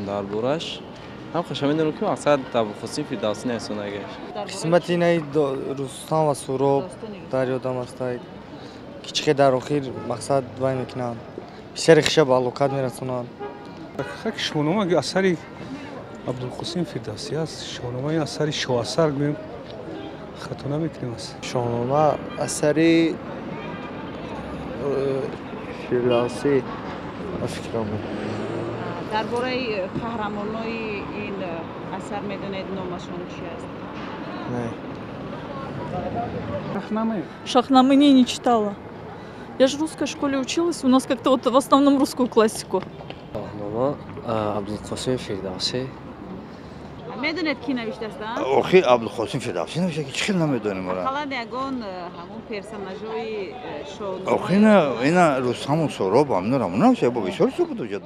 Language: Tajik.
Дар бораш ҳам хаша медонам, ки мақсад Абулқосим Фирдавсӣ нависондагиаш. Қисмати инаи Рустам ва Суҳроб дар ёдам аст, ки чӣ хел дар охир мақсад вай мекунанд, писари хиша ба ҳалокат мерасонанд. Шоҳнома асари Абдулқосим Фирдавсӣ аст. Шоҳнома асари шоҳасар гӯем, хато намекунем аст. Шоҳнома асари Фирдавсӣ ба фикрам. Дар бораи қаҳрамонои ин асар медонед, номашон чи аст? Не. Шахнаме не читала. Я же в русской школе училась, у нас как-то вот в основном русскую классику. Шоҳнома, Абдулқосим Фирдавсӣ. Медонед, ки навиштааст? Охи, Абдулқосим Фирдавсӣ навишта, ки чӣ хел намедонем ора. Ақаллан ягон ҳамон персонажҳои шоҳнома. Охи, ина Рустаму Суҳроб, ҳаминро навишта, бо бисёр чиз буд уҷо.